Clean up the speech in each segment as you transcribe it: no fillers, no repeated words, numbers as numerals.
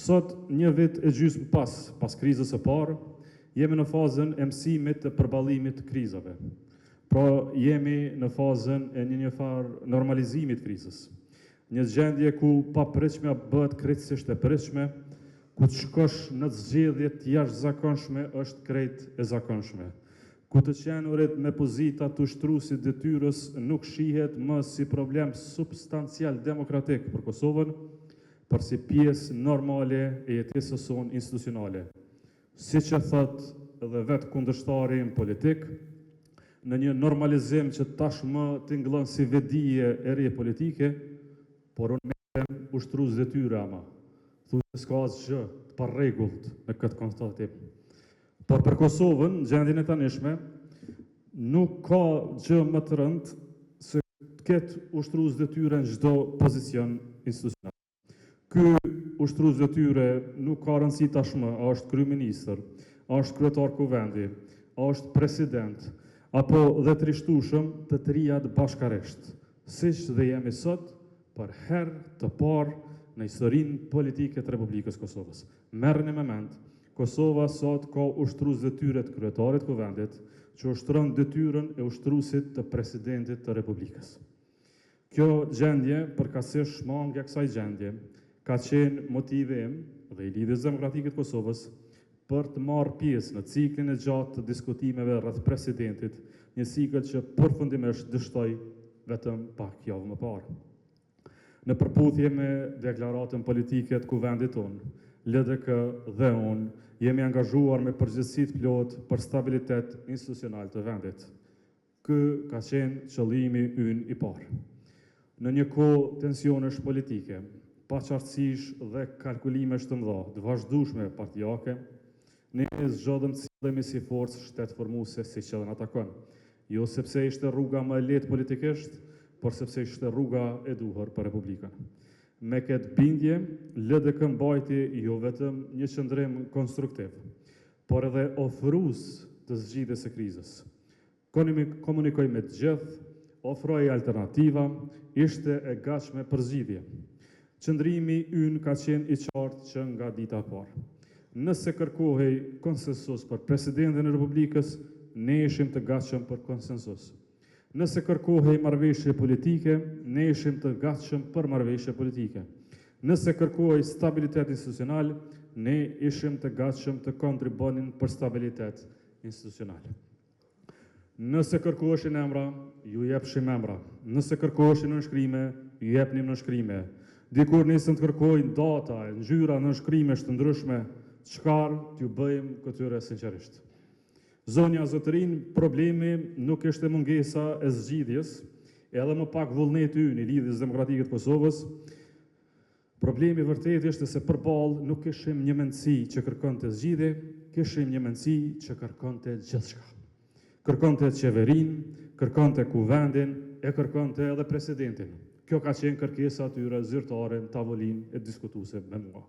Sot, një vit e gjysmë pas, pas krizës së parë, jemi në fazën e mësimit të përballimit të krizave. Pra, jemi në fazën e një njëfarë normalizimi të krizës. Një gjendje ku papritshmja bëhet krejtësisht e pritshme, ku të shkosh në zgjedhje të jashtëzakonshme është krejt e zakonshme, ku të qenurit me pozita të ushtruesit detyrës nuk shihet më si problem substancial demokratik për Kosovën, por si pjesë normale e jetesës sonë institucionale. Siç e thotë edhe vetë kundërshtari im politik, në një normalizim që tashmë tingëllon si vetëdije e re politike, por unë mbetem ushtrues detyre ama. Thuajse s'ka asgjë të parregullt në këtë konstatim. Por për Kosovën, në gjendjen e tanishme, nuk ka gjë më të rëndë se të ketë ushtrues detyre në çdo pozicion institucional. Ky ushtrues detyre nuk ka rëndësi tashmë, a është kryeministër, a është kryetar kuvendi, a është president, apo dhe trishtueshëm të trijat bashkarisht, siç dhe jemi sot për herë të parë në historinë politike të Republikës së Kosovës. Merreni me mend, Kosova sot ka ushtrues detyre të kryetarit të Kuvendit, që ushtron detyrën e ushtruesit të presidentit të Republikës. Kjo gjendje, përkatësisht shmangia e kësaj gjendje, ka qenë motivi im dhe i Lidhjes Demokratike të Kosovës për të marrë pjesë në ciklin e gjatë të diskutimeve rreth presidentit, një cikël që përfundimisht dështoi vetëm pak javë më parë. Në përputhje me deklaratën politike të Kuvendit tonë, LDK dhe unë jemi angazhuar me përgjegjësi të plotë për stabilitet institucional të vendit. Ky ka qenë qëllimi ynë i parë. Në një kohë tensionesh politike, paqartësish dhe kalkulimesh të mëdha, të vazhdueshme partiake, ne zgjodhëm të sillemi si forcë shtetformuese siç edhe na takon. Jo sepse ishte rruga më e lehtë politikisht, por sepse ishte rruga e duhur për Republikën. Me këtë bindje, LDK mbajti jo vetëm një qëndrim konstruktiv, por edhe ofrues të zgjidhjes së krizës. Komunikoi me të gjithë, ofroi alternativa, ishte e gatshme për zgjidhje. Qëndrimi ynë ka qenë i qartë që nga dita e parë. Nëse kërkohej konsensus për presidentin e Republikës, ne ishim të gatshëm për konsensus. Nëse kërkohej marrëveshje politike, ne ishim të gatshëm për marrëveshje politike. Nëse kërkohej stabilitet institucional, ne ishim të gatshëm të kontribuonim për stabilitet institucional. Nëse kërkoheshin emra, ju jepshim emra. Nëse kërkoheshin nënshkrime, ju jepnim nënshkrime. Dikur nisën të kërkojnë data e ngjyra nënshkrimesh të ndryshme, çfarë t'ju bëjmë këtyre sinqerisht. Zonja zotërinj, problemi nuk ishte mungesa e zgjidhjes, edhe më pak vullneti ynë i Lidhjes Demokratike të Kosovës. Problemi vërtet ishte se përballë nuk kishim një mendësi që kërkonte zgjidhje, kishim një mendësi që kërkonte gjithçka. Kërkonte qeverinë, kërkonte kuvendin, e kërkonte edhe presidentin. Kjo ka qenë kërkesa e tyre zyrtare në tavolinë e diskutuese me mua.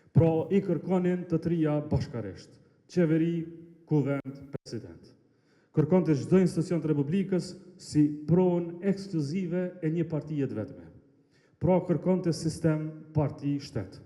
Pra, i kërkonin të trija bashkarisht. Qeveri, kuvend, president. Kërkonte çdo institucion të Republikës si pronë ekskluzive e një partie të vetme. Pra, kërkonte sistem parti-shtet.